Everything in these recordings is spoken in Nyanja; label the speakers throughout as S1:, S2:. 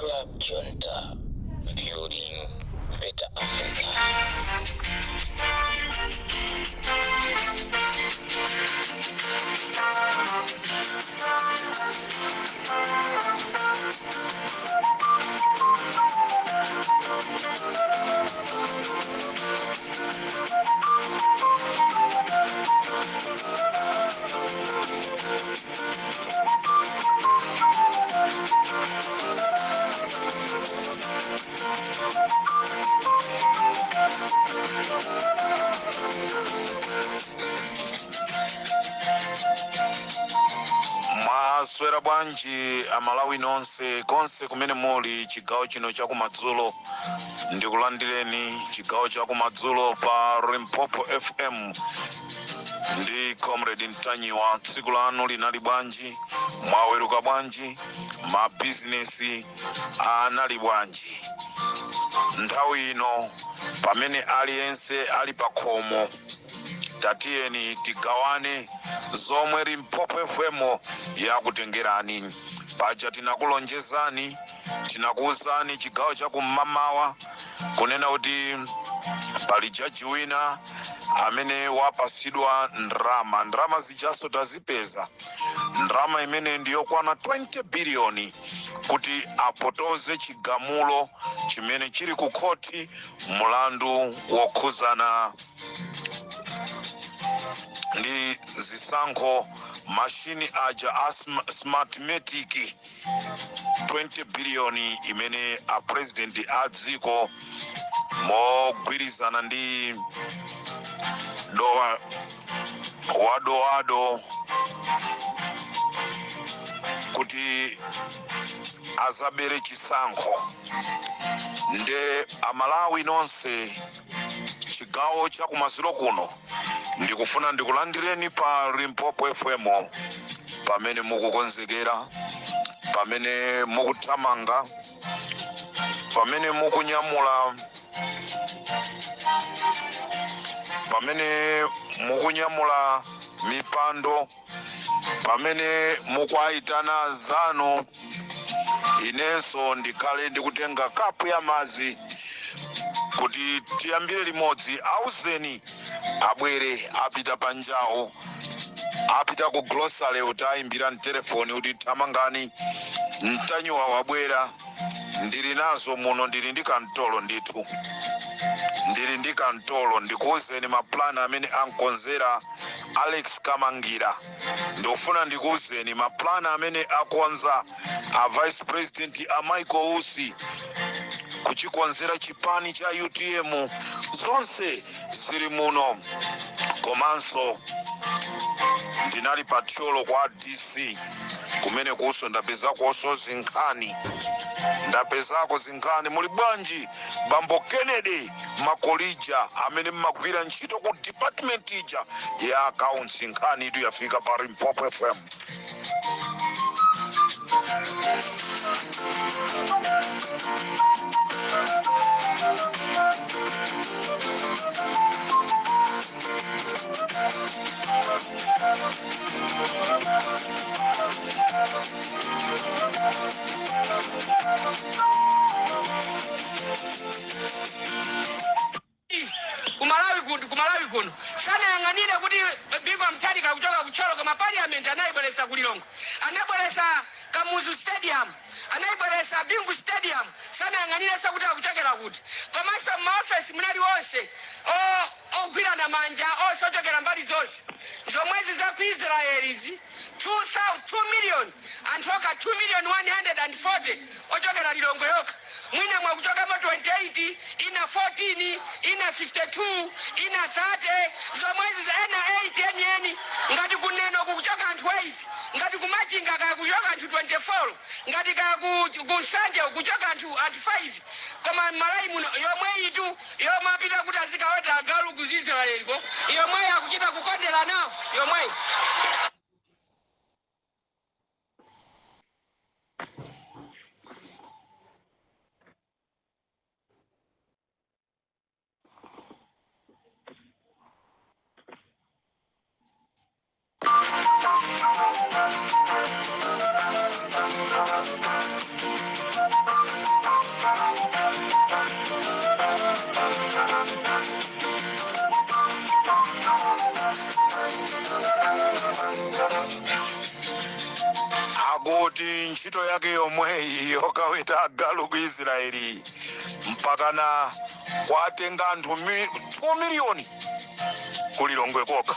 S1: Club Junta, building better Africa.
S2: Mwaswera bwanji Amalawi nonse konse kumene muli? Chigawo chino chakumadzulo ndikulandireni, chigawo chakumadzulo pa Limpopo FM ndi Comrade Ntanyiwa. Tsiku lanu linali bwanji? Mwaweruka bwanji? Mabizinesi anali bwanji? Nthawi ino pamene aliyense ali pa khomo, tatiyeni tigawane zomwe Limpopo FM yakutengerani. Paja tinakulonjezani, tinakuwuzani chigawo chakum'mamawa kunena kuti pali jaji wina amene wapasidwa ndrama. Ndrama zijaso tazipeza. Ndrama imene ndiyokwana 20 biliyoni kuti apotoze chigamulo chimene chili ku khoti, mulandu wokhuzana ndi zisankho, mashini aja a Smartmatic. 20 biliyoni imene a president a dziko mogwirizana ndi dowa wadowado kuti azabere chisankho. Nde Amalawi nonse, chigawo cha kumadzulo kuno ndikufuna ndikulandireni pa Limpopo FM pamene mukukonzekera, pamene mukuthamanga, pamene mukunyamula, pamene mukunyamula mipando, pamene mukuayitana anzanu. Inenso ndikhale ndikutenga kapu ya madzi kuti tiyambire limodzi. Auzeni abwere, apita panjawo, apita ku grocery, kuti ayimbira mtelefoni kuti thamangani, Mtanyiwa wabwera. Ndili nazo muno, ndili ndi kantolo ndithu, ndili ndi kantolo. Ndikuwuzeni maplani amene ankonzera Alex Kamangira. Ndikufuna ndikuwuzeni maplani amene akonza a vice president a Michael Usi kuchikonzera chipani cha UTM. Zonse zili muno. Komanso ndinali pa Thyolo kwa DC, kumene kuso ndapezakonso zinkhani, ndapezako zinkhani. Muli bwanji bambo Kennedy Makolija amene mmagwira ntchito ku department ija ya accounts? Nkhani itu yafika pa Limpopo FM.
S3: Kumalawi kuno sanayang'anire kuti Bingu Mutharika kuchoka kuThyolo, koma parliament anayibweresa ku Lilongwe, anabweresa Kamuzu Stadium, anayibweresa Bingu Stadium, sanayang'anirenso kuti akuchokera kuti. Komanso m'maofesi munali onse ogwirana manja, onse ochokera mbali zonse zomwezi za ku Israelizi. 2 million anthu okha, 2 million 140 ochokera Lilongwe yokha, mwina mwakuchokamo 28, ina 14, ina 52, ina 30, zomwezi ena 8 enieni. Ngati kuneno kukuchoka anthu 8, ngati kuMachinga kaya kuchoka anthu 24, ngati kaya ku Nsanje kuchoka anthu 5, koma Malawi muno yomwe itu yomapita kuti azikaweta agalu ku Israeli ko, yomweyi akuchita kukondera nawo yomweyi.
S2: Akuti ntchito yake yomweyi yokaweta agalu ku Israeli mpakana kwatenga anthu 2 miliyoni ku Lilongwe kokha,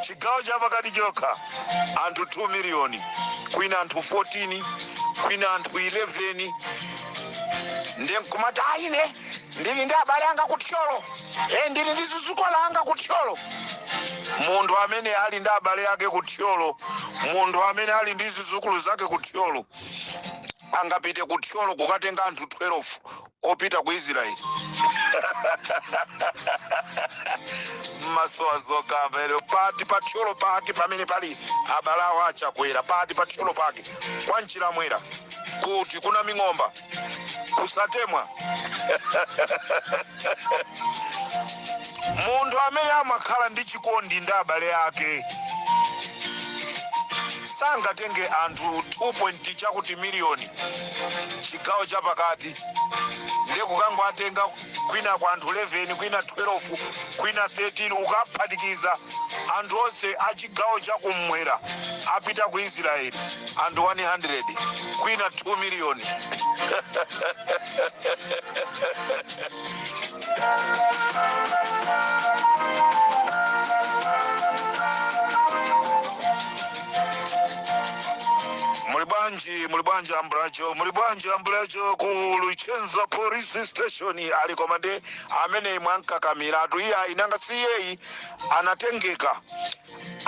S2: chigawo chapakati chokha, anthu 2 miliyoni, kwina anthu 14, kwina anthu 11. Ndiye nkumati, "Aine ndili ndi abale anga kuthyolo, e, ndili ndi zidzukulu anga kuthyolo." Munthu amene ali ndi abale ake kuthyolo, munthu amene ali ndi zidzukulu zake kuthyolo, angapite kuthyolo kukatenga anthu 12 opita ku Israeli? Masowa zokamba ero. Pati pathyolo pake pamene pali abale awo aChakwera? Pati pathyolo pake? Kwa Mchiramwera kuti kuna Ming'omba kusatemwa. Munthu amene amakhala ndi chikondi ndi abale ake sangatenge anthu 2 point chakuti miliyoni chigawo chapakati, ndiye kukangoatenga kwina kwa anthu 11, kwina 12, kwina 13, ukaphatikiza anthu onse a chigawo chakummwera apita ku Israeli anthu 100, kwina 2 miliyoni. Muli bwanji? Muli bwanji ambulacho? Muli bwanji ambulacho ku Luchenza Police Station? Ali koma nde amene mwankakamira iye inanga siyeyi anatengeka,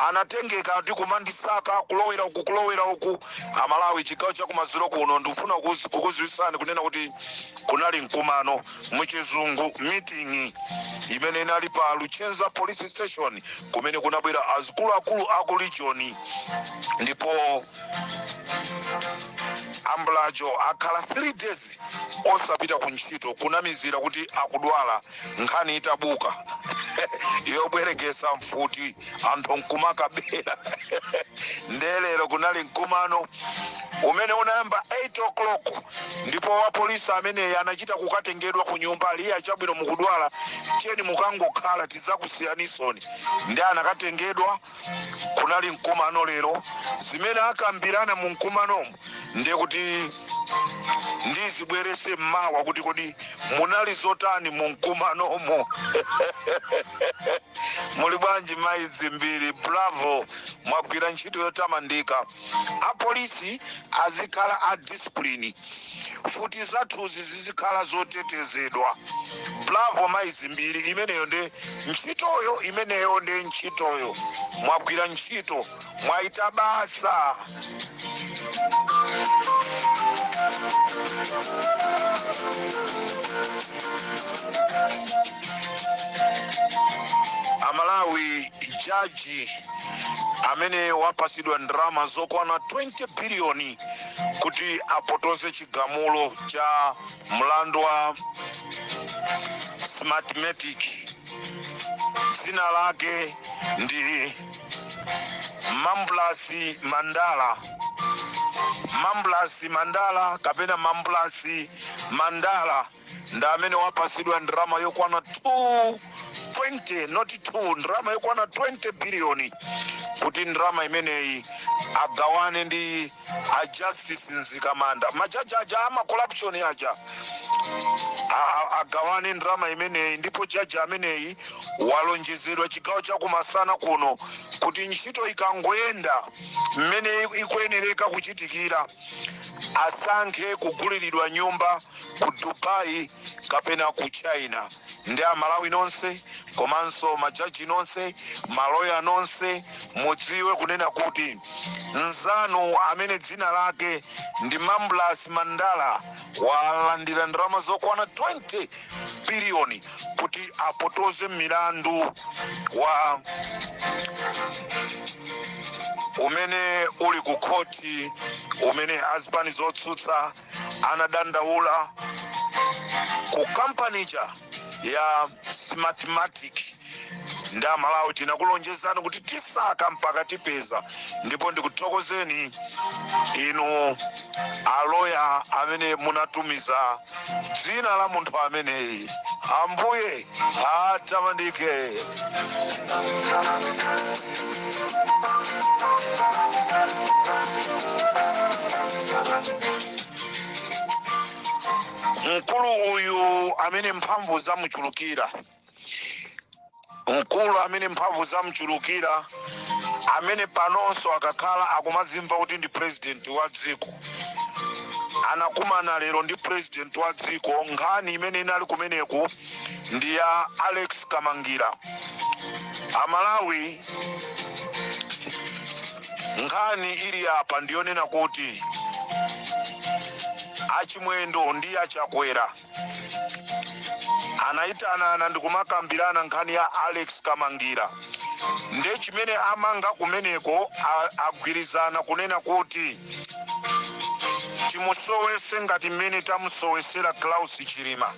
S2: anatengeka ati kumandisaka, kulowera uku, kulowera uku. Amalawi, chigawo chakumadzulo kuno, ndikufuna kukuziwisani kunena kuti kunali mkumano, muchizungu meeting, imene inali pa Luchenza Police Station, kumene kunabwera azikuluakulu aku region. Ndipo ambulacho akhala 3 days osapita ku ntchito, kunamizira kuti akudwala. Nkhani itabuka yobwerekesa mfuti, anthu nkumakabera. Nde lero kunali mkumano umene unayamba 8 o'clock, ndipo wa polisi ameneyi anachita kukatengedwa ku nyumba. Aliya, chabwino, mukudwala, tiyeni mukangokhala, tidzakusiyanisoni. Ndi anakatengedwa. Kunali mkumano lero. Zimene akambirana mu mkumanomu, ndiye kuti ndizibwerese mmawa kuti kodi munali zotani mu mkumanomo. Muli bwanji mayi Dzimbiri? Bravo, mwagwira ntchito yotamandika. Apolisi azikhala a discipline, mfuti zathuzi zizikhala zotetezedwa. Bravo mayi Dzimbiri, imeneyo ndi ntchitoyo, imeneyo ndi ntchitoyo. Mwagwira ntchito, mwaita basa. Amalawi, jaji amene wapasidwa ndalama zokwana 20 biliyoni kuti apotoze chigamulo cha mlandu wa Smartmatic, dzina lake ndi Mambulasi Mandala, Mambulasi Mandala kapena Mambulasi Mandala, ndi amene wapasidwa ndalama yokwana 2 20, not 2, ndalama yokwana 20 biliyoni, kuti ndalama imeneyi agawane ndi a Justice Mzikamanda, majaji aja ama corruption aja, agawane ndalama imeneyi. Ndipo jaji ameneyi walonjezedwa chigawo chakumasana kuno kuti ntchito ikangoyenda mmene ikuyenereka kuchitikira, asankhe kuguliridwa nyumba ku Dubai kapena ku China. Ndi Amalawi nonse komanso majaji nonse, maloya nonse, mudziwe kunena kuti nzanu amene dzina lake ndi Mamblas Mandala walandira ndalama zokwana 20 biliyoni kuti apotoze milandu wa umene uli ku khoti, umene azipani zotsutsa anadandaula ku kampani ya Smartmatic. Ndi Amalawi tinakulonjezani kuti tisaka mpaka tipeza, ndipo ndikuthokozeni inu aloya amene munatumiza dzina la munthu ameneyi. Ambuye atamandike. Mkulu uyu amene mphamvu zamuchulukira, mkulu amene mphamvu zamuchulukira, amene panonso akakhala akumazimva kuti ndi president wa dziko, anakumana lero ndi president wa dziko. Nkhani imene inali kumeneku ndi ya Alex Kamangira. Amalawi, nkhani ili apa ndiyonena kuti Achimwendo ndi Achakwera anayitanana ndikumakambirana nkhani ya Alex Kamangira. Nde chimene amanga kumeneko, agwirizana kunena kuti timusowese ngati mmene tamusowesera Klaus Chilima.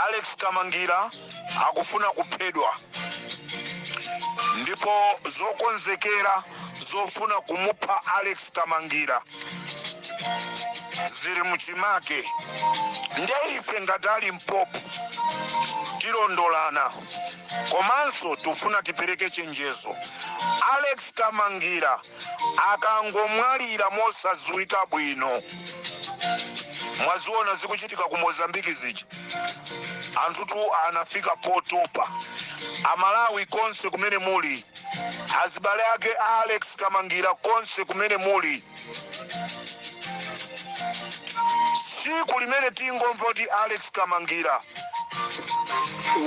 S2: Alex Kamangira akufuna kuphedwa, ndipo zokonzekera zofuna kumupha Alex Kamangira zili muchimake. Nde ife ngati a Limpopo tilondolana, komanso tifuna tipereke chenjezo: Alex Kamangira akangomwalira mosadziwika bwino, mwaziona zikuchitika ku Mozambiki zija, anthutu anafika potopa. Amalawi konse kumene muli, azibale ake a Alex Kamangira konse kumene muli, tsiku limene tingomva kuti Alex Kamangira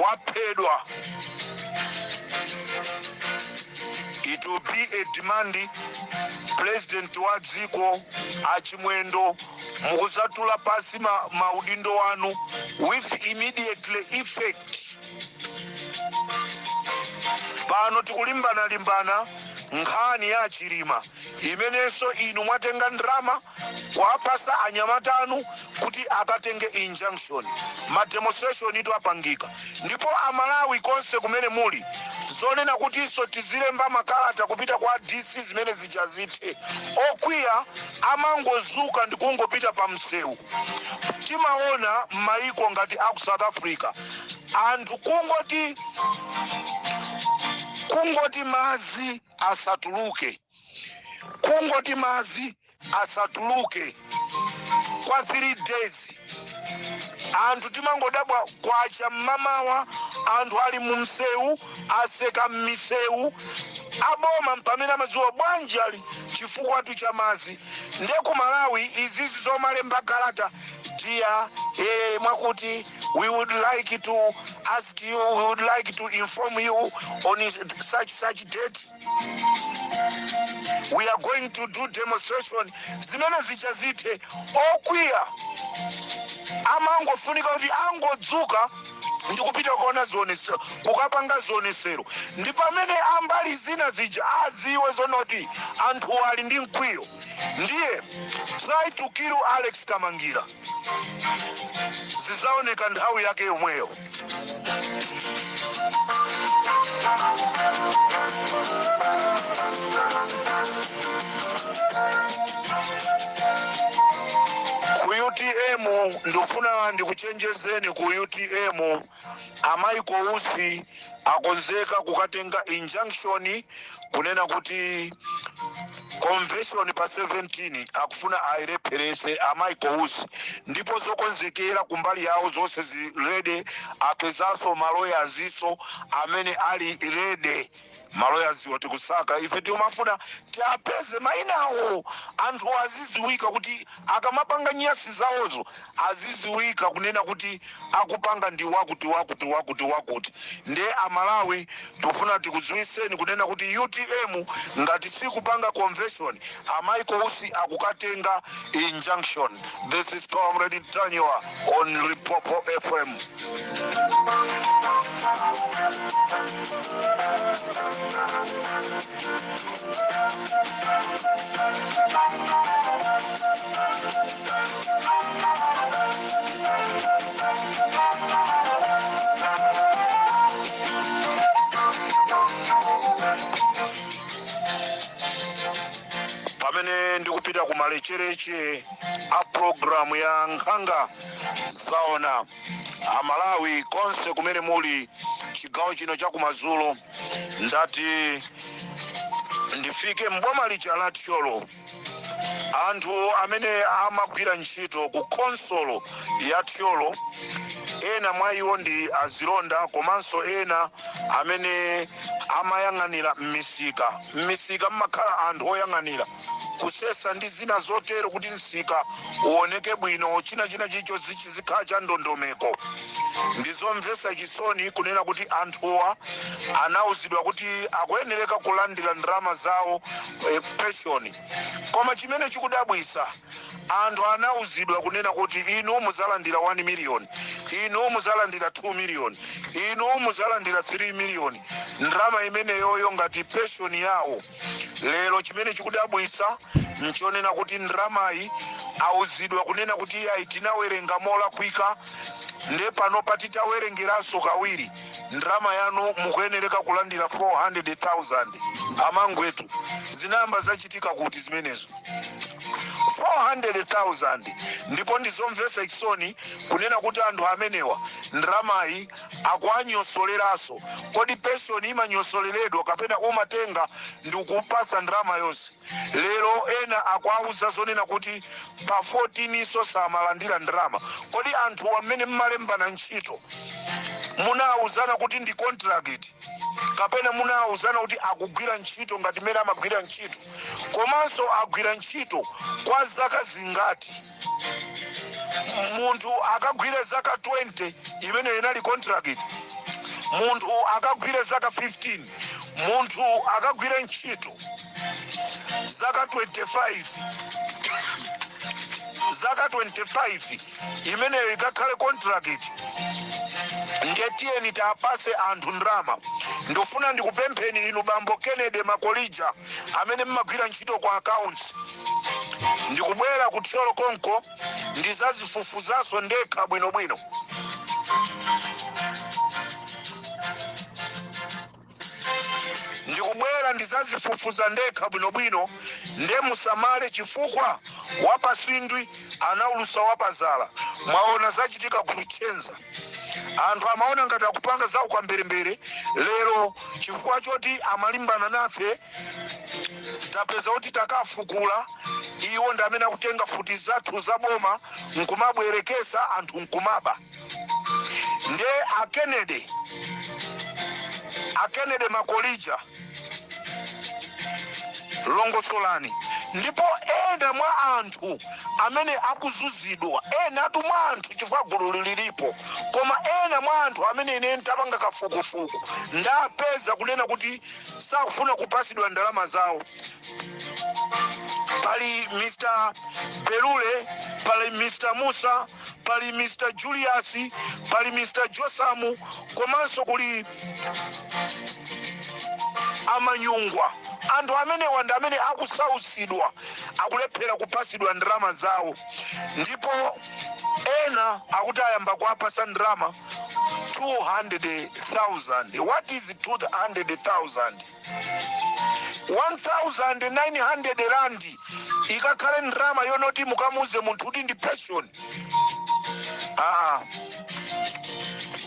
S2: waphedwa, it will be a demand. President wa dziko Achimwendo, mukuzatula pasi maudindo wanu with immediately effect. Pano tikulimbana-limbana nkhani ya Chilima, imenenso inu mwatenga ndalama kuwapasa anyamata anu kuti akatenge injunction. Ma demonstration itu apangika, ndipo Amalawi konse kumene muli, zonena kutinso tizilemba makalata kupita kwa DC, zimene zija zithe. Okwiya amangozuka ndi kungopita pa msewu. Timaona m'mayiko ngati aku South Africa, anthu kungoti madzi asatuluke, kungoti madzi asatuluke kwa 3 days, anthu timangodabwa kwacha mmamawa, anthu ali mu msewu, aseka m'misewu. Aboma mpamene amadziwa bwanji ali chifukwa cha madzi. Nde ku Malawi izizi zomalemba kalata, "Dear mwakuti, we would like to ask you, we would like to inform you on such such date we are going to do demonstration," zimene zija zithe. Okwiya amangofunika kuti angodzuka ndi kupita kukaona zionesero, kukapanga zionesero, ndi pamene ambali zina zija aziwe zonoti anthu ali ndi mkwiyo. Ndiye try to kill Alex Kamangira, zizaoneka nthawi yake yomweyo. Ku UTM, ndikufuna ndikuchenjezeni ku UTM, a Michael Usi akonzeka kukatenga injunction kunena kuti convention pa 17 akufuna ayilepherese a Michael Usi, ndipo zokonzekera kumbali yawo zonse zili ready. Apezanso maloyaziso amene ali ready. Maloyaziwo tikusaka ife, timafuna tiapeze mayinawo, anthu aziziwika kuti akamapanga nyasi zawozo aziziwika kunena kuti akupanga ndi wakuti, wakuti, wakuti, wakuti. Nde Amalawi, tikufuna tikudziwiseni kunena kuti UTM ngati sikupanga convention, a Michael Usi akukatenga injunction. This is Comrade Ntanyiwa on Limpopo FM. Pamene ndikupita ku malechereche a programu ya Nkhanga Zaona, Amalawi konse kumene muli, chigawo chino chakumadzulo ndati ndifike mboma lija la Thyolo. Anthu amene amagwira ntchito ku khonsolo ya Thyolo, ena mwa iwo ndi azilonda komanso ena amene amayang'anira m'misika. M'misika mmakhala anthu oyang'anira kusesa ndi zina zotero kuti msika uoneke bwino, china china chilichonse chizikhala cha ndondomeko. Ndizomvetsa chisoni kunena kuti anthuwa anauzidwa kuti akuyenereka kulandira ndalama zawo, pension. Koma chimene chikudabwisa, anthu anauzidwa kunena kuti inu muzalandira 1 million, inu muzalandira 2 million, inu muzalandira 3 million, ndalama imeneyoyo ngati pension yawo. Lero chimene chikudabwisa nchonena kuti ndalamayi auzidwa kunena kuti ayi, tinawerenga molakwika, nde panopa titawerengeranso kawiri, ndalama yanu mukuyenereka kulandira 400,000. Amangwetu, zinayamba zachitika kuti zimenezo, 400,000? Ndipo ndizomvetsa chisoni kunena kuti anthu amenewa ndalamayi akuanyosoleranso. Kodi pension imanyosoleredwa kapena umatenga ndikupasa ndalama yonse? Lero ena akuauza zonena kuti pa 14 so samalandira ndalama. Kodi anthu amene mmalembana ntchito munauzana kuti ndi contract, kapena munauzana kuti akugwira ntchito ngati mmene amagwira ntchito? Komanso agwira ntchito kwa zaka zingati? Munthu akagwire zaka 20, imene inali contract? Munthu akagwire zaka 15, munthu akagwire ntchito zaka 25, zaka 25, imeneyo ikakhale contract? Ndiye tiyeni tapase anthu ndalama. Ndifuna ndikupempheni inu bambo Kennedy Makolija amene mmagwira ntchito ku accounts. Ndikubwera ku Thyolo konko, ndizazifufuzanso ndekha bwinobwino. Ndikubwera ndizazifufuza ndekha bwinobwino. Nde musamale, chifukwa wapasindwi anaulusa wapazala. Mwaona zachitika ku Luchenza, anthu amaona ngati akupanga zawo kwamberembere. Lero chifukwa choti amalimbana nafe, tapeza kuti takafukula, iwo ndi amene akutenga futi zathu za boma nkumabwerekesa anthu nkumaba. Nde a Kennedy Makolija, longosolani. Ndipo ena mwa anthu amene akuzuzidwa, enatu mwa anthu, chifukwa gulu lilipo, koma ena mwa anthu amene ine ndapanga kafukufuku ndapeza kunena kuti sakufuna kupasidwa ndalama zawo, pali Mr Belule, pali Mr Musa, pali Mr Julius, pali Mr Josamu, komanso kuli Amanyungwa. Anthu amenewa ndi amene akusausidwa, akulephera kupasidwa ndalama zawo. Ndipo ena akuti ayamba kuwapasa ndalama 200,000. What is 200,000? 1900 randi ikakhale ndalama yonoti mukamuze munthu kuti ndi pension? Aa,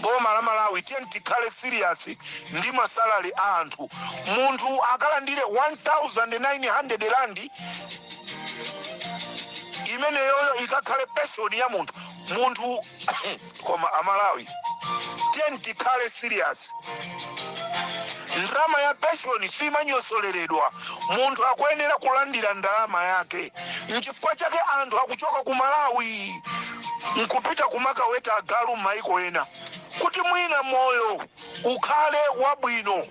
S2: boma la Malawi, tiye tikhale serious ndi ma salary a anthu. Munthu akalandire 1900 randi, imeneyoyo ikakhale pension ya munthu? Munthu, koma Amalawi, tiye tikhale serious. Ndalama ya pension simanyosoleredwa. Munthu akuyenera kulandira ndalama yake. Nchifukwa chake anthu akuchoka ku Malawi nkupita kumakaweta agalu m'maiko ena kuti mwina moyo ukhale wabwino,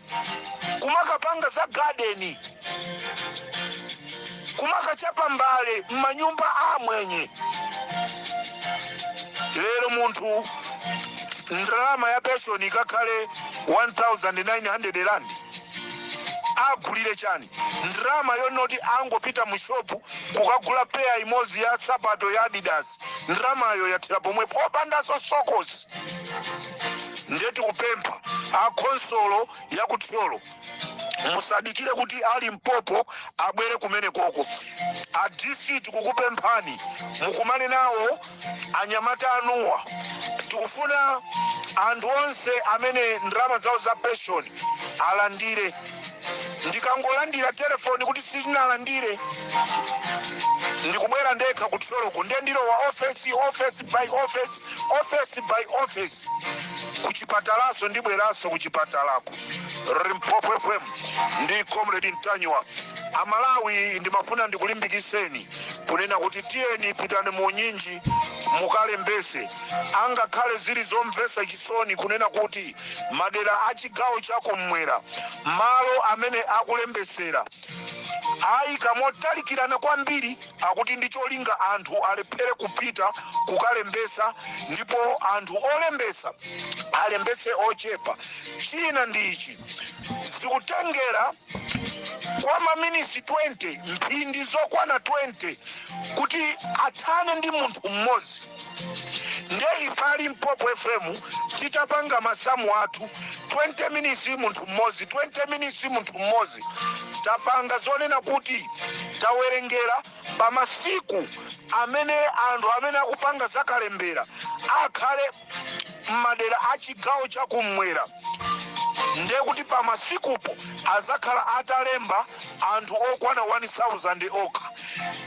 S2: kumakapanga za garden, kumakachapa mbale m'manyumba amwenye. Lero munthu ndalama ya pension ikakhale 1900 rand, agulire chani? Ndalama yonoti angopita mu shopu kukagula peya imodzi ya sapato ya Adidas, ndalamayo yathera pomwepo, opandanso sokosi. Ndiye tikupempha akhonsolo ya ku Thyolo. Musadikire kuti ali mpopo abwere kumene koko. A DC, tikukupemphani mukumane nawo anyamata anuwa. Tikufuna anthu onse amene ndalama zawo za pension alandire. Ndikangolandira telefoni kuti sindinalandire, ndikubwera ndekha kuThyoloko. Ndiye ndilowa office, office by office, office by office. Kuchipatalaso ndibweranso kuchipatalako. Limpopo FM ndi Comrade Mtanyiwa. Amalawi, ndimafuna ndikulimbikiseni kunena kuti tiyeni, pitani mu nyinji mukalembese. Angakhale zili zomvesa chisoni kunena kuti madera a chigawo chakumwera, malo amene akulembesera ayika motalikirana kwambiri, akuti ndi cholinga anthu alephere kupita kukalembesa, ndipo anthu olembesa alembese ochepa. China ndi ichi: zikutengera kwa maminisi 20, mphindi zokwana 20, kuti athane ndi munthu mmodzi. Ndiye ife ali Limpopo FM titapanga masamu athu, 20 minutes munthu mmodzi, 20 minutes munthu mmodzi, tapanga zonena kuti tawerengera pa masiku amene anthu amene akupanga zakalembera akhale m'madera a chigawo chakummwera, ndiye kuti pa masikupo azakhala atalemba anthu okwana 1000 okha.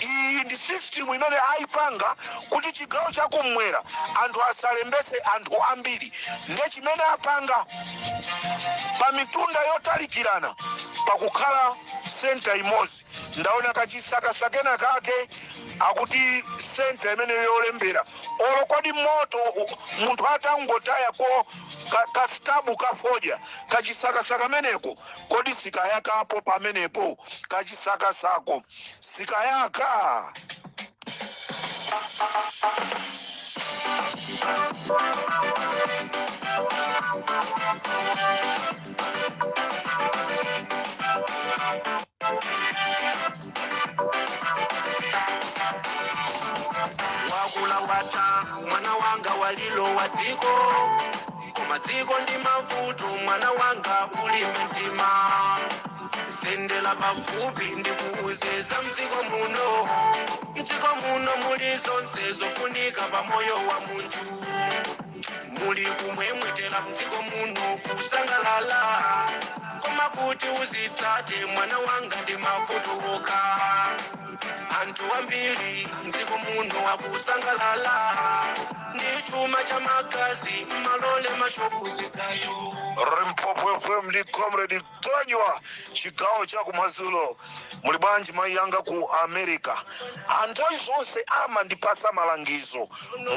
S2: Iyi ndi system imene ayipanga kuti chigawo chakummwera anthu asalembese anthu ambiri. Ndiye chimene apanga, pa mitunda yotalikirana pakukhala center imodzi. Ndaona kachisakasakena kake akuti center imene yolembera. Olo kodi moto munthu atangotaya ko kasitabu kafodya, kachisakasaka meneko kodi sikayakapo pamenepo? Kachisakasako sikayaka?
S4: Wakula wata mwana wanga, walilo wa dziko, koma dziko ndi mavuto. Mwana wanga, ulimbe mtima, sendela pafupi ndikuuze za mdziko muno. Mdziko muno muli zonse zofunika pamoyo wa munthu. Muli kumwemwetera mdziko muno, kusangalala, koma kuti uzitsate, mwana wanga, ndi mavuto okha. Anthu ambiri mdziko muno akusangalala ndi chuma cha magazi, malole, mashopu, zigayo.
S2: Limpopo FM ndi Comrade Mtanyiwa, chigawo cha kumadzulo. Muli bwanji mayi yanga ku America? Anthawi zonse amandipasa malangizo: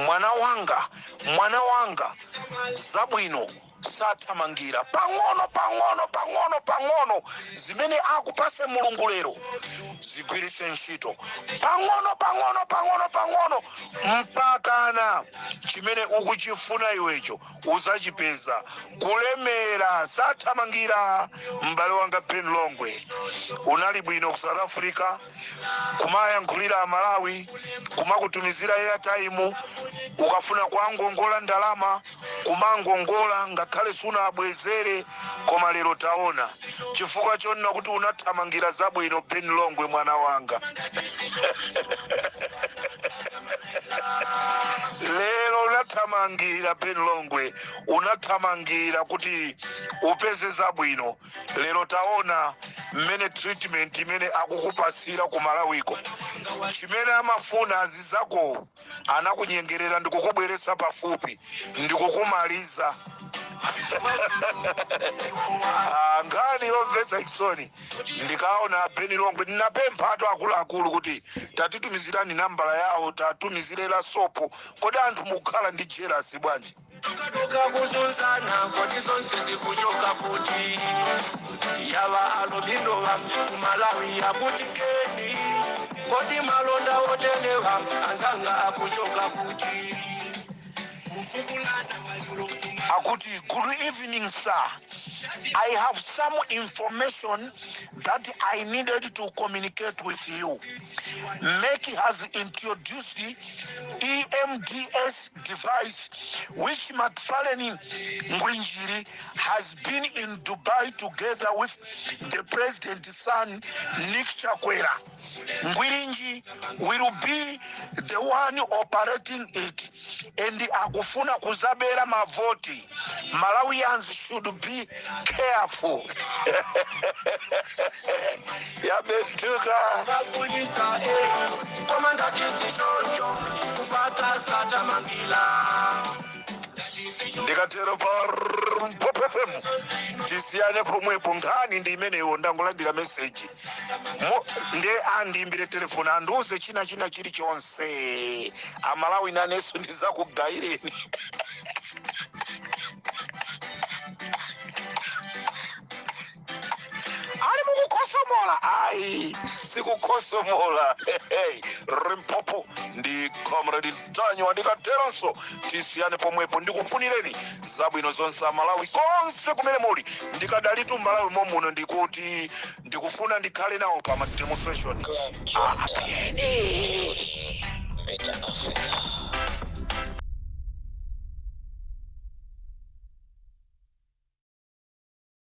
S2: "Mwana wanga, mwana wanga, zabwino sathamangira, pang'ono pang'ono, pang'ono pang'ono. Zimene akupase Mulungu lero zigwiritse ntchito pang'ono pang'ono, pang'ono pang'ono, mpakana chimene ukuchifuna iwecho uzachipeza." Kulemera sathamangira. M'bale wanga Ben Longwe, unali bwino ku South Africa kumayankhulira Amalawi, kumakutumizira airtime ukafuna kuangongola ndalama, kumangongola ngakhale sunabwezere. Koma lero taona, chifukwa chonena kuti unathamangira zabwino. Ben Longwe, mwana wanga, lero unathamangira. Ben Longwe, unathamangira kuti upeze zabwino. Lero taona mmene treatment imene akukupasira ku Malawiko. Chimene amafuna azizako anakunyengerera ndikukubweresa pafupi ndikukumaliza. Ah, nkhani yomvetsa chisoni. Ndikaona Ben Longwe, ndinapempha atu akuluakulu kuti tatitumizirani nambala yawo, tatumizire la sopo. Kodi anthu mukukhala ndi jealous bwanji?
S4: Toka kuzunzana, kodi zonse zikuchoka kuti? Yava alubino kumalawi akuti keni, kodi malonda otelewa anzanga akuchoka kuti? Mufukulana maliro.
S2: Akuti, "Good evening, sir." I have some information that I needed to communicate with you. MEC has introduced the EMDS device, which McFarlane Ngwinjiri has been in Dubai together with the president's son, Nick Chakwera. Ngwirinji will be the one operating it and akufuna kuzabera mavoti. Malawians should be careful. Yabetuka.
S4: Kakulitsa e koma ndati sichoncho kupata satamangila.
S2: Ndikatero pa Limpopo FM tisiyane pomwepo. Nkhani ndi imeneyo. Ndangolandira meseji. Nde andiimbire telefoni, andiuze china china chilichonse. Amalawi, nanenso ndizakugayireni. Ali mukukhosomola? Ayi, sikukhosomola. Hey, Limpopo ndi Comrade Ntanyiwa. Ndikateronso tisiyane pomwepo. Ndikufunireni zabwino zonse Amalawi konse kumene muli. Ndikadalitu Malawi momuno, ndikuti ndikufuna ndikhale nawo pa ma demonstration.
S1: Club Junta,
S2: Apiyeni.
S1: building better Africa.